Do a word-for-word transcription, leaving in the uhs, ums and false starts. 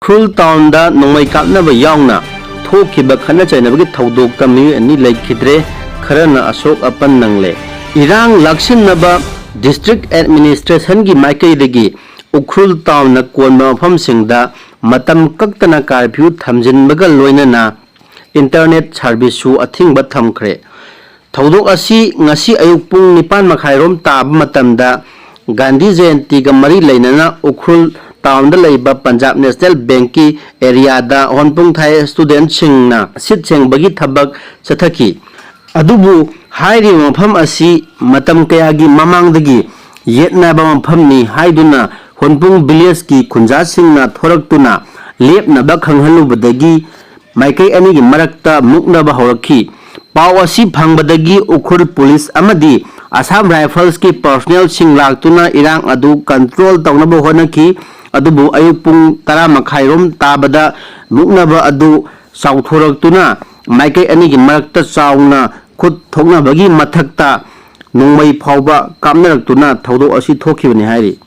ꯎꯈ꯭ꯔꯨꯜ ꯇꯥꯎꯟꯗ ꯅꯣꯡꯃꯩ ꯀꯥꯞꯅꯕ ꯌꯥꯎꯅ ꯊꯣꯛꯈꯤꯕ ꯈꯠꯅ ꯆꯩꯅꯕꯒꯤ ꯊꯧꯗꯣꯛꯇ ꯃꯤꯑꯣꯏ ꯑꯅꯤ ꯂꯩꯈꯤꯗ꯭ꯔꯦ, ꯈꯔꯅ ꯑꯁꯣꯛ ꯑꯄꯟ ꯅꯪꯂꯦ꯫ ꯏꯔꯥꯡ ꯂꯥꯛꯁꯤꯟꯅꯕ ꯗꯤꯁꯇ꯭ꯔꯤꯛ ꯑꯦꯗꯃꯤꯅꯤꯁꯇ꯭ꯔꯦꯁꯟꯒꯤ ꯃꯥꯏꯀꯩꯗꯒꯤ ꯎꯈ꯭ꯔꯨꯜ ꯇꯥꯎꯟꯅ ꯀꯣꯟꯕ ꯃꯐꯝꯁꯤꯡꯗ ꯃꯇꯝ ꯀꯛꯇꯅ ꯀꯥꯔꯐ꯭ꯌꯨ ꯊꯝꯖꯤꯟꯕꯒ ꯂꯣꯏꯅꯅ ꯏꯟꯇꯔꯅꯦꯠ ꯁꯥꯔꯚꯤꯁꯁꯨ ꯑꯊꯤꯡꯕ ꯊꯝꯈ꯭ꯔꯦ꯫ ꯊꯧꯗꯣꯛ ꯑꯁꯤ ꯉꯁꯤ ꯑꯌꯨꯛ ꯄꯨꯡ ꯅꯤꯄꯥꯟ ꯃꯈꯥꯏꯔꯣꯝ ꯇꯥꯕ ꯃꯇꯝꯗ ꯒꯥꯟꯙꯤ ꯖꯌꯟꯇꯤꯒ ꯃꯔꯤ ꯂꯩꯅꯅ ꯎꯈ꯭ꯔꯨꯜ ꯇꯥꯎꯟꯗ ꯂꯩꯕ ꯄꯟꯖꯥꯕ ꯅꯦꯁꯅꯦꯜ ꯕꯦꯡꯛꯀꯤ ꯑꯦꯔꯤꯌꯥꯗ ꯍꯣꯟꯄꯨꯡ ꯊꯥꯏ ꯁ꯭ꯇꯨꯗꯦꯟꯠꯁꯤꯡꯅ ꯁꯤꯠ ꯁꯦꯡꯕꯒꯤ ꯊꯕꯛ ꯆꯠꯊꯈꯤ꯫ ꯑꯗꯨꯕꯨ ꯍꯥꯏꯔꯤꯕ ꯃꯐꯝ ꯑꯁꯤ ꯃꯇꯝ ꯀꯌꯥꯒꯤ ꯃꯃꯥꯡꯗꯒꯤ ꯌꯦꯠꯅꯕ ꯃꯐꯝꯅꯤ ꯍꯥꯏꯗꯨꯅ ꯍꯣꯟꯄꯨꯡ ꯚꯤꯂꯦꯖꯀꯤ ꯈꯨꯟꯖꯥꯁꯤꯡꯅ ꯊꯣꯔꯛꯇꯨꯅ ꯂꯦꯞꯅꯕ ꯈꯪꯍꯜꯂꯨꯕꯗꯒꯤ ꯃꯥꯏꯀꯩ ꯑꯅꯤꯒꯤ ꯃꯔꯛꯇ ꯃꯨꯛꯅꯕ ꯍꯧꯔꯛꯈꯤ꯫ ꯄꯥꯎ ꯑꯁꯤ ꯐꯪꯕꯗꯒꯤ ꯎꯈ꯭ꯔꯨꯜ ꯄꯨꯂꯤꯁ ꯑꯃꯗꯤ ꯑꯁꯥꯝ ꯔꯥꯏꯐꯜꯁꯀꯤ ꯄꯔꯁꯣꯅꯦꯜꯁꯤꯡ ꯂꯥꯛꯇꯨꯅ ꯏꯔꯥꯡ ꯑꯗꯨ ꯀꯟꯇ꯭ꯔꯣꯜ ꯇꯧꯅꯕ ꯍꯣꯠꯅꯈꯤ꯫ ꯑꯗꯨꯕꯨ ꯑꯌꯨꯛ ꯄꯨꯡ ꯇꯔꯥ ꯃꯈꯥꯏꯔꯣꯝ ꯇꯥꯕꯗ ꯃꯨꯛꯅꯕ ꯑꯗꯨ ꯆꯥꯎꯊꯣꯔꯛꯇꯨꯅ ꯃꯥꯏꯀꯩ ꯑꯅꯤꯒꯤ ꯃꯔꯛꯇ ꯆꯥꯎꯅ ꯈꯨꯠ ꯊꯣꯛꯅꯕꯒꯤ ꯃꯊꯛꯇ ꯅꯣꯡꯃꯩ ꯐꯥꯎꯕ ꯀꯥꯞꯅꯔꯛꯇꯨꯅ ꯊꯧꯗꯣꯛ ꯑꯁꯤ ꯊꯣꯛꯈꯤꯕꯅꯤ ꯍꯥꯏꯔꯤ꯫